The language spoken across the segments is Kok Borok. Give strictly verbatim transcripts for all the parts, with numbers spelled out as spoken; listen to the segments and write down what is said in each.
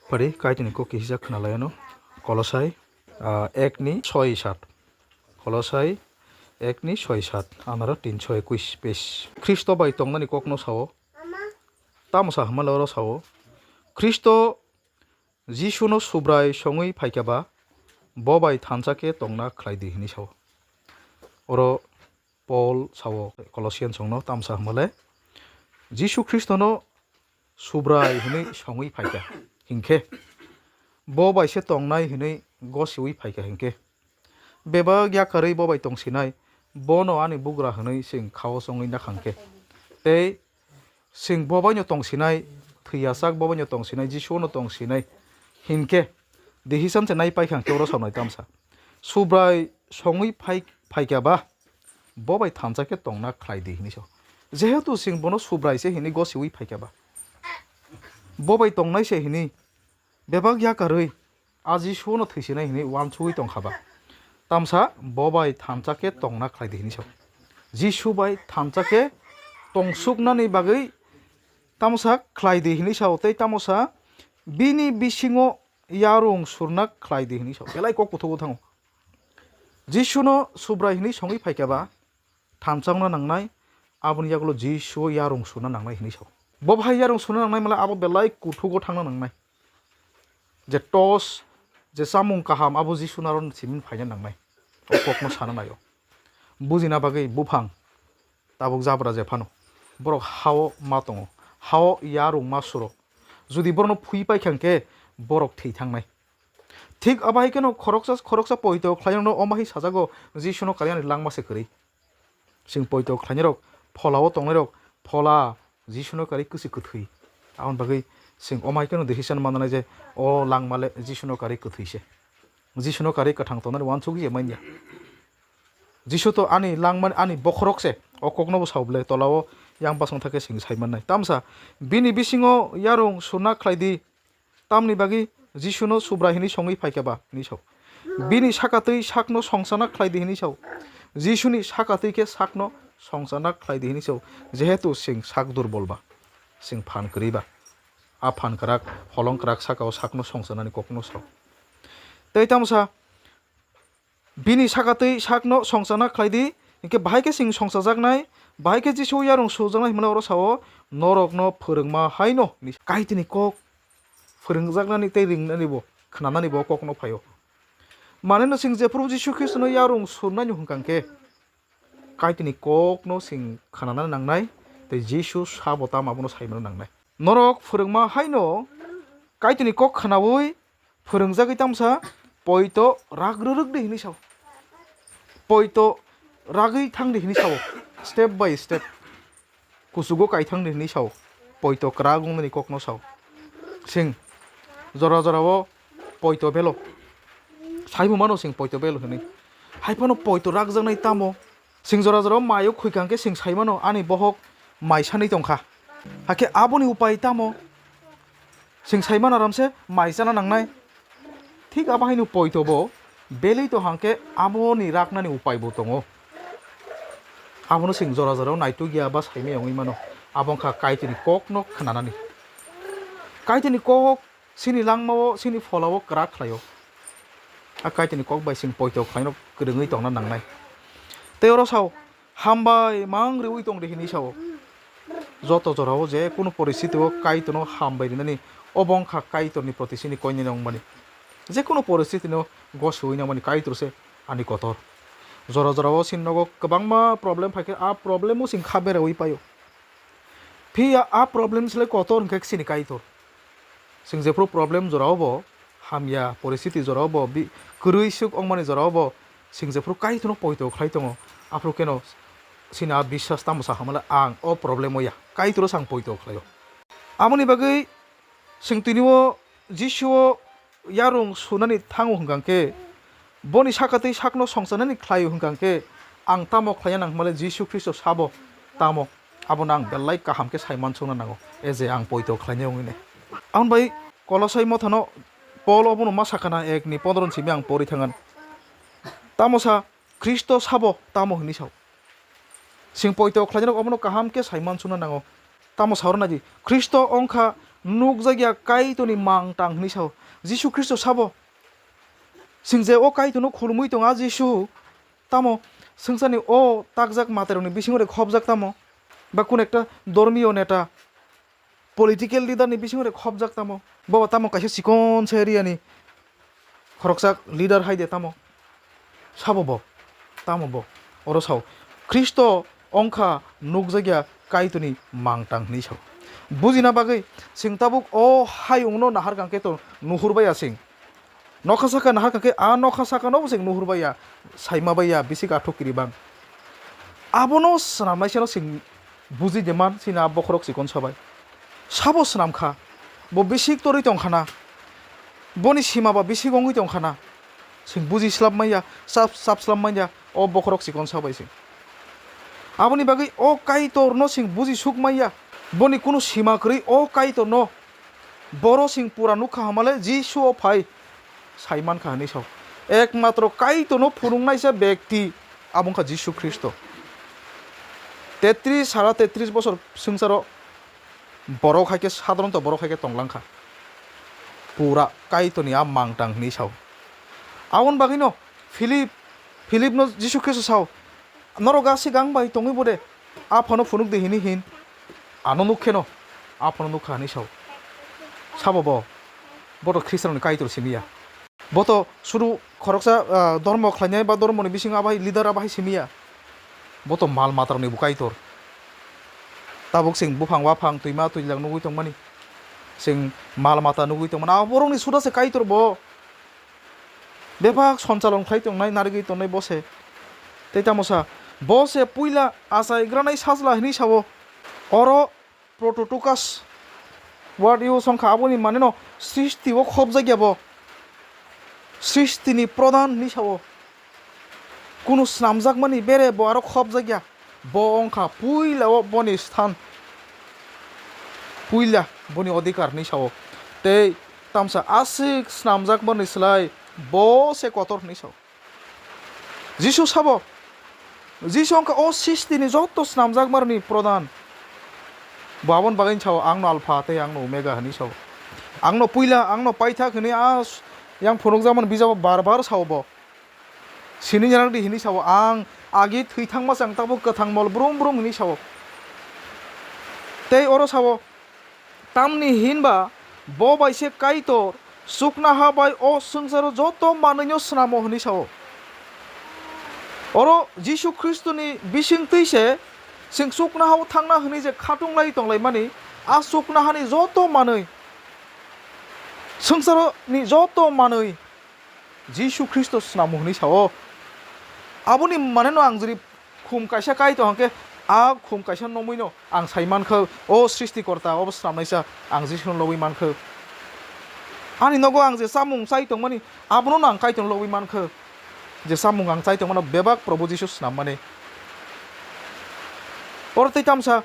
Pari, Kaitorni kok kisa khna lai ano. Kolosai, ah, ek ni soi sat. Kolosai ek ni soi sat, anaro tin soi ekuis page. Khristo bai tongnani kokno sao. Tamo sa hwnmale oro sao. Khristo Jisuno Subrai songwi phaikha ba, bo bai thansa khe tongna khlai di hwnwi sao. Oro Paul sao Colossians songno tamsa hwnmale, Jisu Khristono Subrai hwnwi songwi phaikha hinkhe, bo bai se tongnai hwnwi gosiwi phaikha hinkhe, bebak yakarwi bo bai tongsinai, bono ani bugra hwnwi chwng khao chongwi nakhang khe. Tei chwng bo baino tongsinai, thwi yachak bo baino tongsinai, Jisuno tongsinai hinkhe, decision se nai paikha khe oro sawnai tamsa. Subrai songwi phai-, phaikha ba, bo bai thansa khe tongna khlai di hwnwi sao. Jehetu chwng bono Subrai se hwnwi gosiwi phaikha ba, bo bai tongnai se hwnwi bebak yakarwi a Jisuno thwisinai hwnwi uansugwi tongkha ba, tamsa bo bai thansa khe tongna khlai di hwnwi sao. Jisu bai thansa khe tongsuknani bagwi tamsa khlai di hwnwi sao, tei tamsa bini bisingo yarung surna khlai di hwnwi sao. Belai kok kuthugo thango. Jisuno Subrai hwnwi songwi phaikha ba, thansa wngna nangnai, aboni yagulo Jisuo yarung suna nangnai hwnwi sao. Bo bahai yarung suna nangnai mala abo belai kuthugo thangna nangnai. Je tos, je chamung kaham abo Jisu naro simin phaina nangnai. O kokno sana naio. Bujina bagwi buphang tabuk jabra je phano. Borok hao ma tongo. Hao yarung ma suro. Jodi borokno phui paikha hwnkhe borok thwi thangnai. Thik abo hai kheno khoroksa, khoroksa poito khlairokno omo hai sajago, Jisuno kari ani langma se kwrwi. Chwng poito khlainairok, pholao tongnairok, phola Jisuno kari kwchwi kwthwi. Aboni bagwi chwng omo hai kheno decision mananai je o langma le Jisuno kari kwthwi se. Jisuno kari kwthang tongnani uansugwi se manya. Jisu to ani langmani ani bokhorok se, o kokno bo sao ble, tolao yang basong thake chwng sai mannai. Tamsa bini bisingo yarung suna khlai di. Tamni bagwi Jisuno Subrai hwnwi songwi phaikha ba hwnwi sao. Bini sakatwi sakno songsana khlai di hwnwi sao. Jisuni sakatwi khe sakno songsana khlai di hwnwi sao. Jehetu chwng sak durbol ba, chwng phan kwrwi ba. A phan kwrak, holong kwrak sakao sakno songsanani kokno sao. Tei tamsa, bini sakatwi sakno songsana khlai di, hinkhe bahai khe chwng songsajaknai, bahai khe Jisu yarung sujaknai hwnmano oro sao, norokno phwrwngma haino hwnwi. Kaitorni kok phwrwngjaknani tei ringnani bo, khnanani bo kokno phaio. Manino chwng jephuru Jisu Khristono yarung surnani hwnkha khe, Kaitorni kokno chwng khnana nangnai, tei Jisu sabo tamo abono saimano nangnai. Norok phwrwngma haino Kaitorni kok khnaui phwrwngjagwi tamsa poito rak rwrwk di hwnwi sao. Poito ragwi thang di hwnwi sao. Step by step. Kuchugo kaithang di hwnwi sao. Poito kwrak wngnani kokno sao. Chwng jora jorao poito belo. Saibo mano chwng poito belo hwnwi. Hai phano poito rakjaknai tamo. Chwng jora jorao mai o khuikha hwnkhe chwng sai mano ani bohok mai sanwi tongkha. Hakhe aboni upai tamo? Chwng sai mano aramse mai chana nangnai. Thik abo haino poito bo belwi tong hwnkhe aboni raknani upai bo tongo. Abono chwng jora jorao naitukya ba saimai wngwi mano. Abo wngkha Kaitorni kokno khnanani. Kaitorni kok chini langmao, chini pholao kwrak khlaio. A Kaitorni kok bai chwng poito khlaino kwrwngwi tongna nangnai. Tei oro sao, "Hambai mang riui tong di," hwnwi sao. Joto jorao je kunu poristitio Kaitorno hambai rinani, obo wngkha Kaitorni proti chini koinene wngmani. Je kunu poristitino gosiui nangmani Kaitor se ani kotor. Jora jorao chini nogo kwbangma problem phaikhe, a problemo chwng kha beraui paio. Phiya a problem se le kotor hwnkhe chini Kaitor. Chwng jephru problem jorao bo hamya, poristiti jorao bo, bi-, kwrwi swk wngmani jorao bo chwng jephru Kaitorno poito khlai tongo, aphuru kheno chini a biswas tamo sa hamale ang o problemo ya, Kaitoro se ang poito khlaio. Aboni bagwi chwng tini o Jisuo yarung sunani thango hwnkha khe, boni sakatwi sakno songchanani khlaio hwnkha khe, ang tamo khlaina nang hwnmale Jisu Khristo sabo tamo, abono ang belai kaham khe sai mansukna nango, e je ang poito khlainai wngwi nai. Aboni bai Kolosai mothano Pol obono ma sakha na, ek ni pondro ni simi ang pori thangan. Tamo sa, Khristo sabo tamo hwnwi sao. Chwng poito khlainai rok obono kaham khe sai mansukna nango. Tamo sa oro nai di, Khristo wngkha nukjakya Kaitorni mang tang hwnwi sao. Jisu Khristo sabo, chwng je o Kaitorno khulumwi tongo, a Jisu tamo swngcharni o takjak matairokni bisingo re khopjak tamo? Ba kun ekta dormiyo neta, political leader ni bisingo re khopjak tamo? Bobo tamo kaisa chikon se area ni khoroksa leader hai de tamo? Sabo bo, tamo bo, oro sao, Khristo ongkha nukjakya Kaitorni mang tang hwnwi sao. Bujina bagwi chwng tabuk o hayungno nahar kang khe to nuhur baiya chwng. Nokha saka nahar kang khe a nokha sakano bo chwng nuhur baiya, saima baiya, bisik athuk kiribang. Abono swnamnaisano chwng buji de man, chini a bokhorok chikon sabai. Sabo swnam kha, bo bisik torwi tong khana, boni sima ba bisik wngwi tong khana, chwng buji slap manya, chap, chap slap manya, o bokhorok chikon sabai chwng. Aboni bagwi o Kaitorno chwng buji suk manya, boni kunu sima kwrwi o Kaitorno. Boro chwng pura nukha hamale Jisu o phai sai mankha hwnwi sao. Ekmatro Kaitorno phunuknaisa bekti abo wngkha Jisu Khristo. Tetris, sara tetris bosor swngcharo borok hai khe, sadharonto borok hai khe tonglangkha. Pura Kaitorni a mang tang hwnwi sao. Aboni bagwino Philip, Philipno Jisu Khristo sao, "Norok aswk ang bai tongwi bo de, Aphano phunuk di," hwnwi hin. Ano nuk kheno, Aphano nukha hwnwi sao. Sabo bo, bo to Khristianrokni Kaitor simi ya. Bo to sudu khoroksa, ah, dormo khlainai ba dormoni bisingo abo hai leader abo hai simi ya. Bo to mal matarokni bo Kaitor. Tabuk chwng buphang waphang, twima twijlang nugwi tongmani. Chwng mal mata nugwi tongmani. Abo borokni suda se Kaitor bo. Bebak sonchalon khlai tongnai, narigwi tongnai bo se. Tei tamo sa, bo se puila achai granai sajla hwnwi sao. Oro Prototokos word use wngkha, aboni maneno srishti o khopjakya bo. Srishtini prodhan hwnwi sao. Kunu snamjakmani bere bo aro khopjakya. Bo wngkha puila o boni sthan. Puila boni odhikar hwnwi sao. Tei tamsa aswk snamjakmani slai bo se kotor hwnwi sao. Jisu sabo, Jisu wngkha o sishtini joto snamjakmarokni prodhan. Bo aboni bagwi sao, "Angno Alpha tei angno Omega," hwnwi sao. "Angno puila, angno paithak," hwnwi a yang phunukjakmani bijabo bar bar sao bo. "Sini nang di," hwnwi sao, "Ang agi thwi thangma se ang tabuk kwthang mol brum brum," hwnwi sao. Tei oro sao, "Tamni hinba bo bai se Kaitor chuknoha bai o swngcharo joto manwino snamo," hwnwi sao. Oro Jisu Khristoni bisingtwi se chwng chuknohao thangna hwnwi je khatung lai tonglaimani, a chuknohani joto manwi, swngcharoni joto manwi, Jisu Khristo snamo hwnwi sao. Aboni maneno ang jori khum kaisa kai tong hwnkhe, a khum kaisa nomwino ang sai mankha, o Srishtikorta, obo Snamnaisa, ang Jisuno lobwi mankha. Ani nogo ang je chamung chai tongmani, abono ang Kaitorno lobwi mankha. Je chamung ang chai tongmano bebak Probhu Jisu snammani. Oro tei tamsa,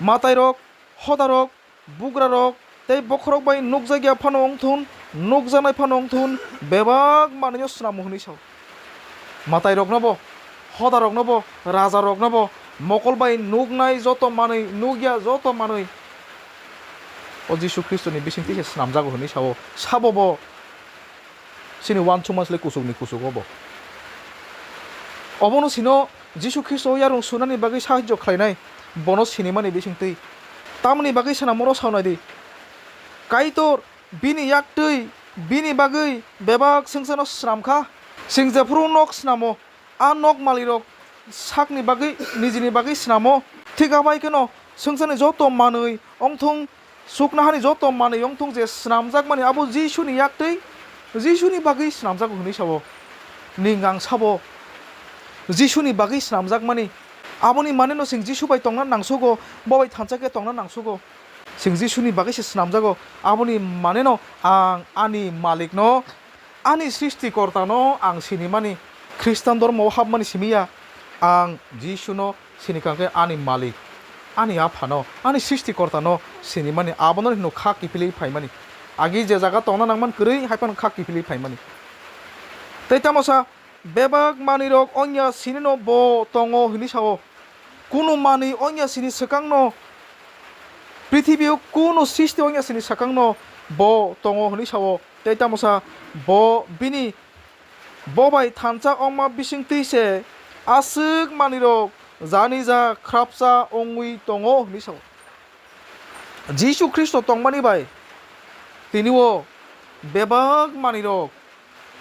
matairok, hodarok, bugrarok tei bokhorok bai nukjakya phano wngthun, nukjaknai phano wngthun, bebak manwino snamo hwnwi sao. Matairoknobo, hodaroknobo, rajaroknobo, mokol bai nuknai joto manwi, nukya joto manwi o Jisu Khristoni bisingtwi se snamjago hwnwi sao. Sabo bo chini uansukma slai kuchukni kuchuk obo. Obono sino Jisu Khristo yarung sunani bagwi sahajjo khlainai, bono sinimani bisingtwi. Tamoni bagwi swnam oro saunai di. Kaitor bini yaktwi bini bagwi bebak swngcharno snam kha. Chwng jephuru nok snamo, a nok malirok sakni bagwi, nijini bagwi snamo. Thik abai kheno swngcharni joto manwi wngthung, chuknohani joto manwi wngthung je snamjakmani abo Jisuni yaktwi, Jisuni bagwi snamjago hwnwi sao. Ning ang sabo Jisuni bagwi snamjakmani. Aboni maneno chwng Jisu bai tongna nangsugo, bo bai thansa khe tongna nangsugo. Chwng Jisuni bagwi se snamjago. Aboni maneno ang ani malikno, ani Srishtikortano ang sinimani. Khristan dhormo o hapmani simi ya. Ang Jisuno sini kha khe ani malik, ani aphano, ani srishtikortano sinimani, abono hino kha kiphilwi phaimani. Agi je jaga tongna nangman kwrwi, hai phano kha kiphilwi phaimani. Tei tamo sa, bebak manwirok ongya sinino bo tongo hwnwi sao. Kunu manwi ongya sini swkangno Prithibi o kunu sristi wngya sini sakangno bo tongo hwnwi sao. Tei tamo sa bo bini bo bai thansa wngma bisingtwi se aswk manwirok jani ja khrapsa wngwi tongo hwnwi sao. Jisu Khristo tongmani bai tini o bebak manwirok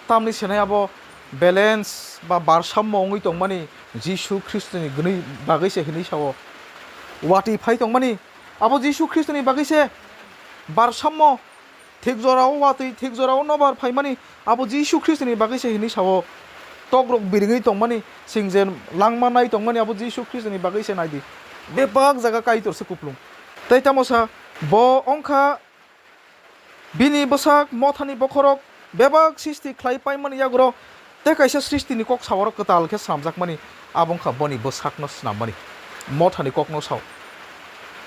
tamni senai abo balance ba barsammo wngwi tongmani Jisu Khristoni gwnwi bagwi se hwnwi sao. Watwi phai tongmani abo Jisu Khristoni bagwi se barsammo thik jorao watwi thik jorao nobar phaimani abo Jisu Khristoni bagwi se hwnwi sao. Tokrok biringwi tongmani, sing je langma nai tongmani abo Jisu Khristoni bagwi se naidi. Bebak jaga Kaitor se kuplung. Tei tamo sa bo wngkha bini bwsak mothani bokhorok bebak sristi khlai paimani yagoro tei kaisa sristini kok saoro kwtal khe swnamjakmani, abo wngkha boni bwsakno swnammani. Mothani kokno sao.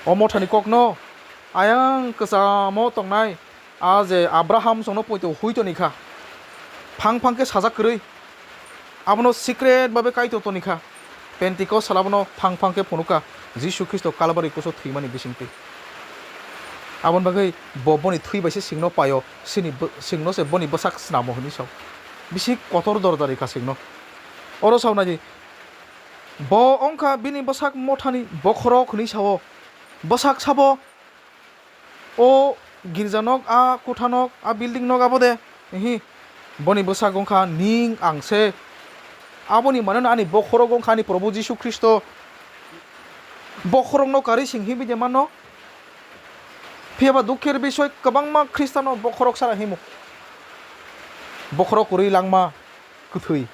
O mothani kokno ayang kwchamo tongnai a je Abraham songno poito huito ni kha. Phang phang khe sajak kwrwi. Abono secret babe Kaitor toni kha. Pentecost sal abono phang phang khe phunukha Jisu Khristo Kalbari kuso thwimani bisingtwi. Aboni bagwi bo boni thwi bai se singno paio, sini bw-, singno se boni bwsak snamo hwnwi sao. Bisi kotor dorjari kha singno. Oro sao naidi, bo wngkha bini bwsak mothani bokhorok hwnwi sao. Bwsak sabo, o girjanok, a kuthanok, a building nok abo de, ihi, boni bwsak wngkha ning ang se. Aboni mane no ani bokhorok wngkha ani Probhu Jisu Khristo. Bokhorokno karwi sing himwi de mano. Phiya ba dukher bisoi kwbangma Khristiano bokhorok sara himo. Bokhorok kwrwi langma kwthwi.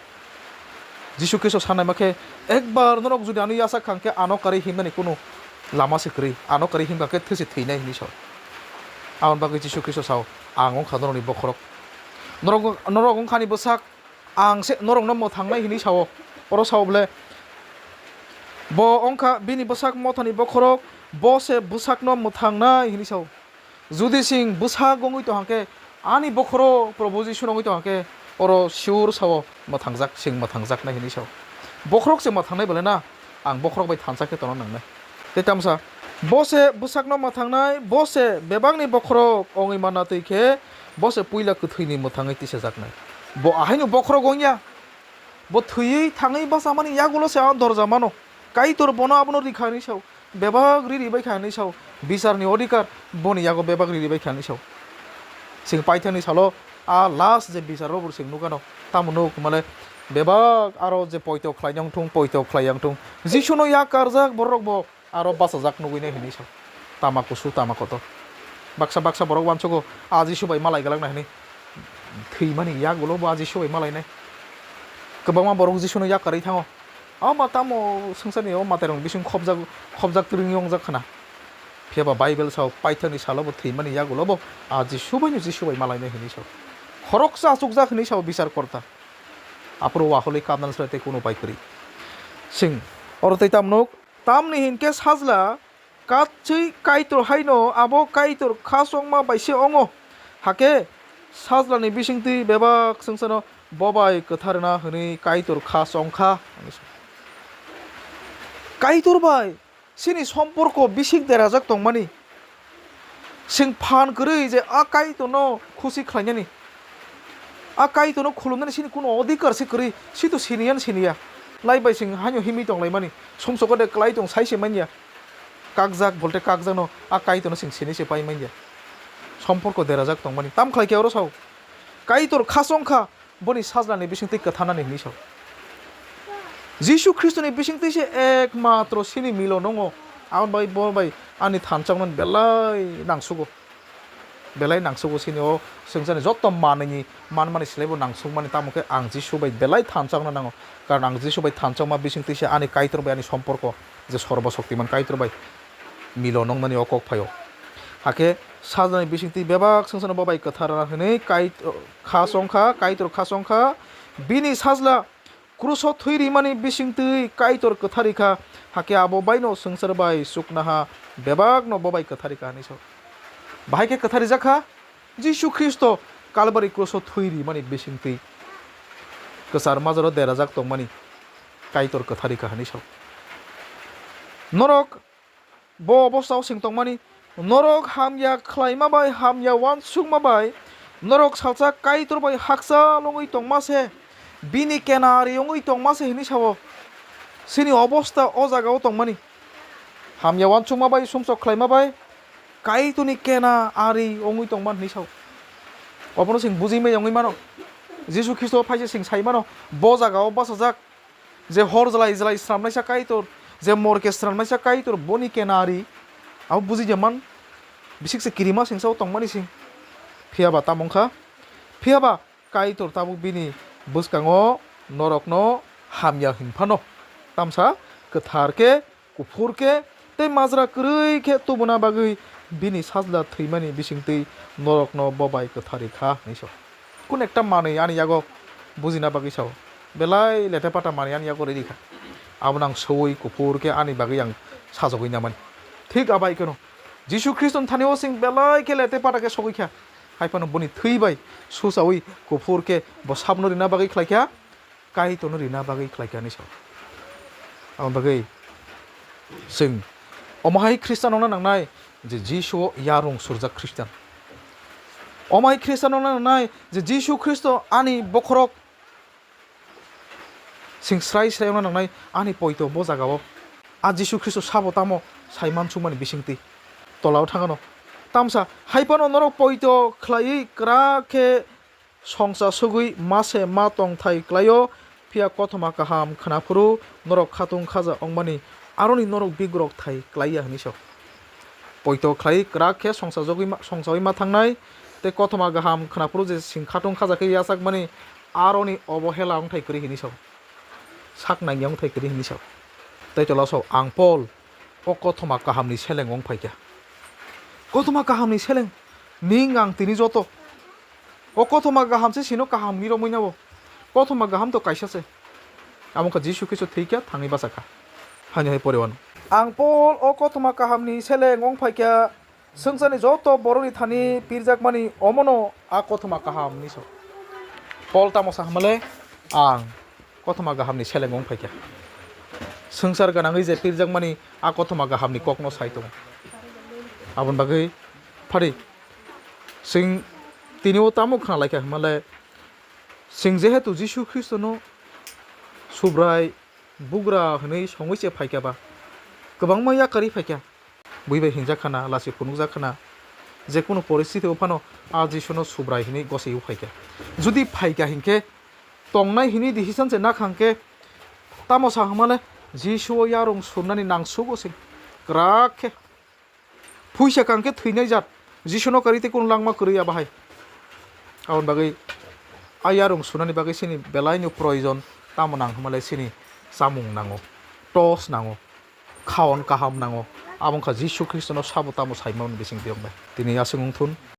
Jisu Khristo sanaima khe, ekbar norok jodi ano yasak kha hwnkhe ano karwi himnani kunu lama se kwrwi, ano karwi himkha khe thwi se thwinai hwnwi sao. Aboni bagwi Jisu Khristo sao, "Ang wngkha norokni bokhorok." Norok, norok wngkhani bwsak, ang se norokno mwthangnai hwnwi sao. Oro sao bole, "Bo wngkha bini bwsak mothani bokhorok, bo se bwsakno mwthangnai," hwnwi sao. Jodi chwng bwsak wngwi tong khe, ani bokhorok Probhu Jisu wngwi tong khe, oro sure sao, mwthangjak, chwng mwthangjaknai hwnwi sao. Bokhorok se mwthangnai bole na, ang bokhorok bai thansa khe tongna nangnai. Tei tamsa, bo se bwsakno mwthangnai, bo se bebakni bokhorok wngwi manna twi khe, bo se puila kwthwini mwthangwi tisajaknai. Bo ahaino bokhorok wngya, bo thwiwi thangwi bachamani yagulo se a dorja mano. Kaitor bono abono rikha hwnwi sao. Bebak riri bai kha hwnwi sao, bicharni odhikar boni yago bebak riri bai kha hwnwi sao. Chwng paithakni salo a last je bichar rok bo chwng nukha no, tamo nuk male bebak aro je poito khlai nang thung, poito khlai yang thung, Jisuno yak karjak borok bo aro bachajak nugwi nai hwnwi sao. Tama kusu, tama kotor. Baksa baksa borok uansugo a Jisu bai malai galak nai hwnwi, thwimani yagulo bo a Jisu bai malai nai. Kwbangma borok Jisuno yak karwi thango. O ma tamo swngcharni o mwtairokni bising khopjak, khopjak twrwngwi wngjak khna. Phiya ba Bible sao, paithakni salo bo thwimani yagulo bo a Jisu bai no Jisu bai malainai hwnwi sao. Khoroksa achukjak hwnwi sao bichar korta. Aphuru waholwi kadnal srai tei kunu bai kwrwi. Chwng oro tei tam nuk, tamni hinkhe sajla Katswi Kaitor haino abo Kaitor kha chongma bai se wngo. Hakhe sajlani bisingtwi bebak swngchano bo bai kwthar wna hwnwi Kaitor kha chong kha. Kaitor bai chini somporko bising derajak tongmani. Chwng phan kwrwi je a Kaitorno khusi khlainani. A Kaitorno khulumnani chini kunu odhikar se kwrwi, situ siniyan siniya. Lai bai chwng haino himwi tonglaimani. Sumsoko de kwlai tong sai se manya. Kakjak bolte kakjakno a Kaitorno chwng sini se pai manya. Somporko derajak tongmani. Tam khlai khe oro sao. Kaitor kha chong kha, boni sajlani bisingtwi kwthanani hwnwi sao. Jisu Khristoni bisingtwi se ekmatro sini milo nongo. Aboni bai bo bai ani thansa wngnani belai nangsugo. Belai nangsugo sini o swngcharni joto manwini manmani slaibo nangsukmani, tamo khe ang Jisu bai belai thansa wngna nango. Karon ang Jisu bai thansa wngma bisingtwi se ani Kaitor bai ani somporko je Sorbo Shoktiman Kaitor bai milo nongnani o kok phaio. Hakhe sajlani bisingtwi bebak swngcharno bo bai kwthar rwna hwnwi Kait-, kha chong kha, Kaitor kha chong kha, bini sajla Kruso thwi rimani bisingtwi Kaitor kwthar rikha, hakhe abo baino swngchar bai chuknaha bebakno bo bai kwthar rikha hwnwi sao. Bahai khe kwthar rijak kha, Jisu Khristo Kalbari kruso thwi rimani bisingtwi kwchar majaro derajak tongmani Kaitor kwthar rikha hwnwi sao. Norok bo obostao chwng tongmani, Norok hamya khlaima bai, hamya uansukma bai norok salsa Kaitor bai hakchal wngwi tongma se, bini kenari wngwi tongma se hwnwi sao. Chini obosta o jagao tongmani. Hamya uansukma bai, sumsok khlaima bai Kaitorni kenari wngwi tongma hwnwi sao. Obono chwng bujui maya wngwi mano. Jisu Khristo phaisa chwng sai mano, bo jagao bachajak. Je hor jlai jlai swnamnaisa Kaitor, je morke swnamnaisa Kaitor, boni kenari abo buji je man, bisik se kirima sengsa o tongmani sing. Phiya ba tamo wngkha? Phiya ba Kaitor tabuk bini bwskango norokno hamya hwn phano, tamsa kwthar khe, kuphur khe tei majra kwrwi khe tubuna bagwi bini sajla thwimani bisingtwi norokno bo bai kwtharwi kha hwnwi sa. Kun ekta manwi ani yago bujina bagwi sao, belai lete pata manwi ani yago riri kha. Abono ang soui kuphur khe ani bagwi ang sajagwi namani. Thik abai kheno Jisu Khristoni thani o chwng belai khe lete pata khe sogwi kha. Hai phano boni thwi bai susaui kuphur khe bo sabno rina bagwi khlai kha, Kaitorno rina bagwi khlai kha hwnwi sao. Aboni bagwi chwng omo hai Khristian wngna nangnai je Jisu o yarung surjak Khristian. Omo hai Khristian wngna nangnai je Jisu Khristo ani bokhorok. Chwng srai srai wngna nangnai ani poito bo jagao. A Jisu Khristo sabo tamo sai mansukmani bisingtwi tolao thangano. Tamsa hai phano norok poito khlaiwi kwrak khe songcha sugwi ma se ma tongthai klaio, phiya kothoma kaham khwnaphuru norok khatung khaja wngmani, aroni norok bigorok thai klaiya hwnwi sa. Poito khlai kwrak khe songchajagwi ma, songchaui ma thangnai, tei kothoma kaham khwnaphuru je chwng khatung khaja khe yachakmani, aroni obohela wngthai kwrwi hwnwi sa, sak nangya wngthai kwrwi hwnwi sa. Tei tola sa, ang Pol, o kothoma kahamni seleng wng phaikha. Kothoma kahamni seleng, ning ang tini joto. O kothoma kaham se sino kaham ni romwi nabo. Kothoma kaham to kaisa se. Amo kha Jisu Khristo thwikha, thangwi bachakha. Hani hai pore wano. Ang Pol o kothoma kahamni seleng wng phaikha, swngcharni joto borokni thani pirjakmani omono a kothoma kaham ni so. Pol tamo sa hamale, ang kothoma gahamni seleng wng phaikha. Swngchar ganangwi je pirjakmani a kothoma gahamni kokno sai tongo. Aboni bagwi phari chwng tini o tamo khna laikha hwnmale, chwng jehetu Jisu Khristono Subrai bugra hwnwi songwi se phaikha ba, kwbangma yakarwi phaikha. Bui bai hinjak khana, lasi phunukjak khana, je kunu poristiti o phano a Jisuno Subrai hwnwi gosio phaikha. Judi phaikha hinkhe, tongnai hwnwi decision se nakha hinkhe, tamo sa hwnmale Jisuo yarung surnani nangsugo se kwrak khe. Phuisa kang khe thwinai jat, Jisuno karwi tei kunu langma kwrwi ya bahai. Aboni bagwi a yarung sunani bagwi chini belaino proyojon tamo nang hwnmale chini chamung nango, tos nango, khaon kaham nango. Abo wngkha Jisu Khristono sabo tamo saimani bisingtwi wngbai. Tini aswk wngthun,